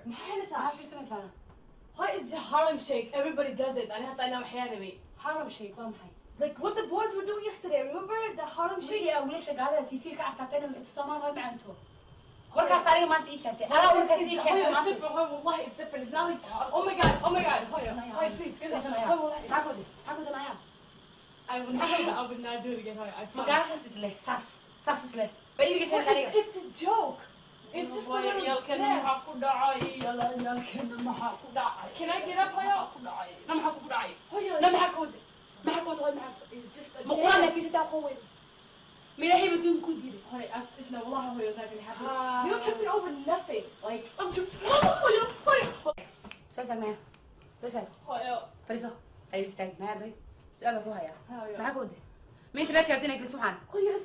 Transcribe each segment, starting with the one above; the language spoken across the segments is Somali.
Maxay haynaysaa? Maxaa fiirsanaysaana? Hooyo, it's the Harlem Shake. Everybody does it. Ani hataa inaa waxyaa rabay. Harlem Shake waa maxay? Like what the boys were doing yesterday. Remember the Harlem Shake? Wixii aa wiilasha gaalada TV ka arkaatayna Soomaal way macaanto. Warkaas aniga maanta ii keentay. Anaa warkaas ii Hooyo, keentay it's maanta. different. Hooyo, wallahi, it's different. It's not like, oh my God, oh my God. Hooyo, hooyo, please. Hooyo, wallahi. Maxaa ku waday? Maxaa ku wadanaya? I would not do it again, hooyo. I promise. Magaalahaas isleh, saas saas isleh bay iiga Hooyo, aniga. it's a joke. It's just a little Ciyaalkeena dance. maxaa ku dhacay? Ciyaalkeena maxaa ku dhacay? Can I get up, hooyo? Ku dhacay na maxaa kugu dhacay? Hooyo, Na maxaa ka waday? Maxaa ka waday, hooyo macaanto? it's just a Ma quraan dance. fiisataa aqoon weyda? Ma Ilaahay ba adduun ku diiday? Hooyo, it's not, wallahi, hooyo, it's not gonna happen. Ah. You're tripping over nothing. Like, I'm tripping. Hooyo, hooyo, Soo istaag naya, soo istaag. Hooyo. Fariiso, ayib, istaag naya. Arday, su-aal baan ku hayaa. Hooyo. Maxaa ka waday? Ma internetka rabta inay geliso waxaan? Hooyo,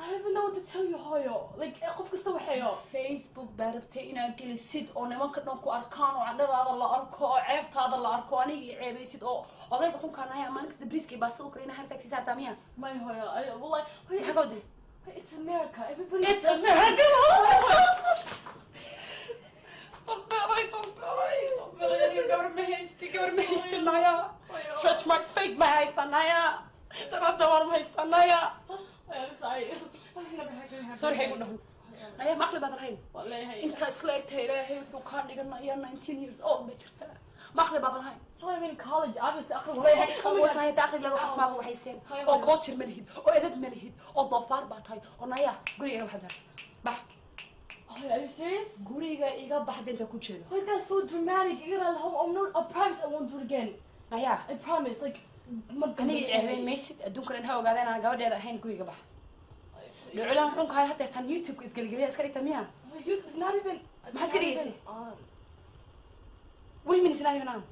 I don't even know what to tell you, hooyo. Like, qof kasta waxeeyo. Facebook baa rabtay inaad gelisid oo nimanka dhan ku arkaan oo cadhadaada la arko oo ceebtaada la arko, aniga i ceebaysid oo odayga xunkaan ayaa maalin kasta briiska iyo baastada u karina hartaag sii saartaa miya? My hooyo, wallahi, hooyo, Maxaa ka waday? It's America. Everybody. It's America. Dambeeday, dambeeday, dambeeday. Gabar ma haysti, gabar ma haysti naya. Stretch marks fake ma haysta naya. Daraada war ma haysta naya. I'm sorry. That's never gonna happen. Sorry, haygu dhaho. Naya, ma aqli baad lahayn. Wallahi. Intaa isla egtahay, Ilaahay wuxuu kaa dhiganaya 19 years old bay jirtaa. Ma aqli baad lahayn. I'm in college. Obviously, aqli wallahi. Oh my God. Wasnaya aqli lagu xasmaada waxayseen oo culture ma lihid oo edeb ma lihid oo doofaar baa tahay oo naya guriga iga baxda, bax. Oh, are you serious? Guriga iga baxda inta ku jeedo. Wait, that's so dramatic. You gotta, I'm not, I promise I won't do it again. Naya. I promise. Like, aniga ceebeen maysid, adduunka dhan ha ogaadeen aan gabadheeda ahayn. Guriga bax. Dhuculaan xunka hay hadeertaan YouTube-ka isgelgeliya iska dhigta miya? YouTube is not even. It's Maxaad iska not even dhigaysay? on. What do you mean it's not even on?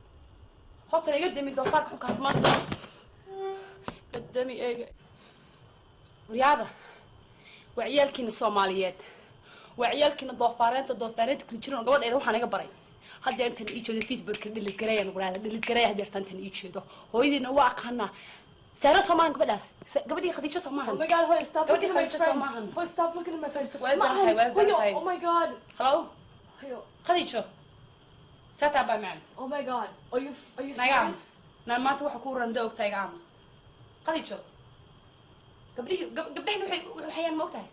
Horta iga demi doofaarka xunkaas maanta demi eega. Waryaada, waa ciyaalkiina Soomaaliyeed, waa ciyaalkiina doofaareenta, doofaareenta kula jiran oo gabadheeda waxaan iga baray. Haddeertan ii jeedo Facebooka delete gareeyan quraada, delete gareeya. Haddeertan tan ii jeedo hooyadiina waa aqaanaa, Saara Soomaan gabadhaas, gabadhii Khadiijo Soomahan. Oh my God, Hoy, stop Gabadhii looking at my Khadiijo friend. Soomahan. Hoy, stop looking at my friend. Waa darantahay, waa darantahay. Oh my God. Hello. Hoyo. Khadiijo, saataa baa macant. Oh my God. Are you Naga serious? aamus naan, maanta waxa kuu randa ogtahay, iga aamus. Khadiijo, gabdhihii gabdhahina waxay waxayaan ma ogtahay?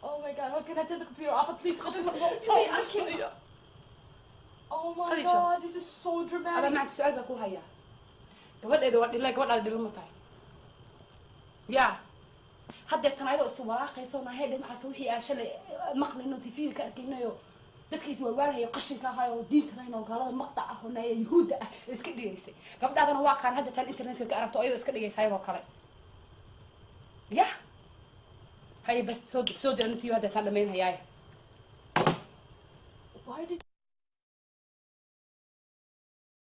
Oh my God. Hoy, can I turn the computer off at least? See, I can't. Oh my Khadiijo. God, this is so Aba dramatic. Macanta, su-aal baa ku hayaa. Gabadheeda waa dhila, gabadhaada dhilo ma tahay? Ya haddeertan ayadoo is walaaqayso nahay dhinacaas wixii aa shalay maqlayno TV ka arkaynayo, dadka iswalwaalhayo qashinka ahay oo diinta lahayn oo gaalada maqtac ah oo naya Yuhuudda ah ee iska dhigaysay, gabdhaadana waa qaan haddeertan internetka ka aragto ayadoo iska dhigaysa ayadoo kale. Ya haye, bas, soo soo dira intii haddeertan dhamayn hayaay. Why did